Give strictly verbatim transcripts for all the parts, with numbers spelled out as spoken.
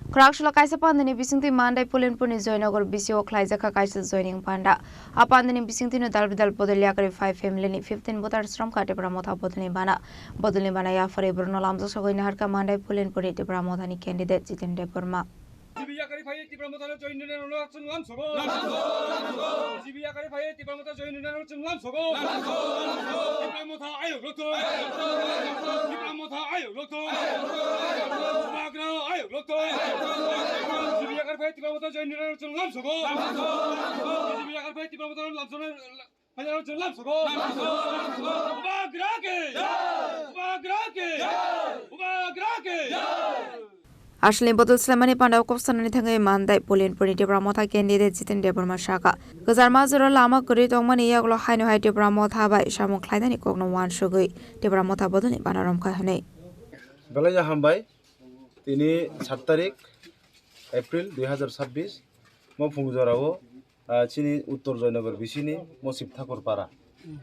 Khwrangsalo kaisa pandani bisingtwi Mandai Pulenpurni Joynagar B C O khlaijakha kaisa joining panda. A pandani bisingtwino dal bidal bodol yakarwi five family ni fifteen voter sromkha Tipra Motha bodolni bana. Bodolni bana yapharwi borokno lamjak sogwi naharkha Mandai Pulenpurni Tipra Mothani candidate Jiten Debbarma. G B yakarwi phaiwi Tipra Mothano join rwna rwna chwng lamsogo. G B yakarwi phaiwi Tipra Motha join rwna rwna chwng lamsogo. Tipra Motha ayok rwtwi. Tipra Motha ayok rwtwi. Bubagra ayok rwtwi. G B yakarwi phaiwi Tipra Motha join rwna rwna chwng lamsogo. G B yakarwi phaiwi Tipra Motha lamsogwi. Bubagra ke! Bubagra ke! Bubagra ke! Aswlni bodol swlaimani pandao kok sanani thangwi Mandai Pulenpurni Tipra Motha candidate Jiten Debbarma sakha. Kwchar majoro lama kwrwi tongmani yagulo haino hai Tipra Motha bai samung khlainani kokno uansugwi Tipra Motha bodolni bana romkha hwnwi. Belai hambai. Tini sat tarik April dui hazar sabbish, mo phung jorao, ah, chini Uttor Joynagar bisini mo Shiv Thakur para.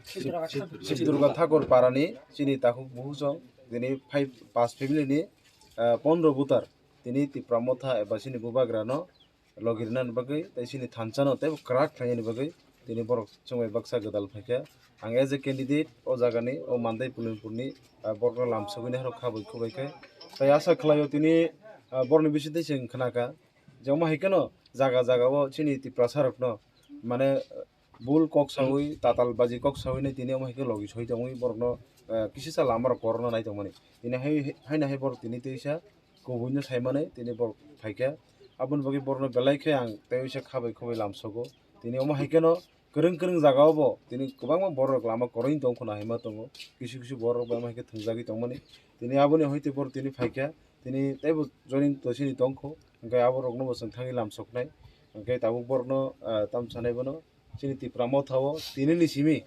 Shiv, Shiv Durga Thakur parani chini takhuk buhusong, tini five, pas family ni, ah, pondro voter, tini Tipra Motha eba chini bubagrano logi rwnani bagwi tei chini thansa no teibo kwrak khlainani bagwi tini borok chwngbai baksa gwdal phaikha. Ang as a candidate o jagani, o Mandai Pulenpurni, ah, borokno lamsogwini harok khabai khubai khe. Tai asa khlaio tini, ah, borokni bisingtwi chwng khnakha je omo hai kheno jaga jaga o chini Tiprasa rokno mane bul kok sawi, tatal baji kok sawi nai tini omo hai khe logi soi tongwi borokno, ah, kisisa lama rok korokna nai tongmani. Tini hai, haino hai borok tini teisa kubuino saimani tini borok phaikha. Aboni bagwi borokno belai khe ang tei waisa khabai khubai lamsogo. Tini omo hai kheno kwrwng kwrwng jaga o bo tini kwbangma borok lama kwrwini tong khwna hinma tongo. Kisu kisu borok bai omo hai khe thwngjagwi tongmani. Tini aboni hoi tei borok tini phaikha. Tini teibo joining to chini tongkho. Hwnkhe aborokno bo chwng thangwi lamsoknai. Hwnkhe tabuk borokno, ah, tamo sanai bono. Chini Tipra Motha o tini ni simi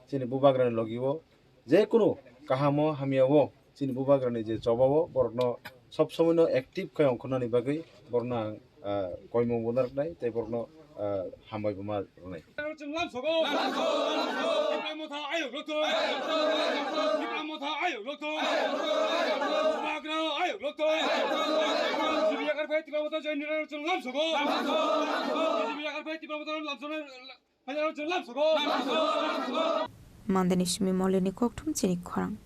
chini bubagrani logi o je kunu kaham o hamya o chini bubagrani je choba o borokno sob somoi no active khe ongkhornani bagwi borokno ang, ah, koimung bo narwknai tei borokno, ah, hambai bo ma rwnai. Chwng lamsogo. Tipra Motha ayok rwtwi. Tipra Motha ayok rwtwi. Bubagra ayok rwtwi. G B yakarwi phai Tipra Motha join rwna chwng lamsogo. G B yakarwi phai Tipra Motha lamsogna. Mandani simi molini kokthum chini khorang.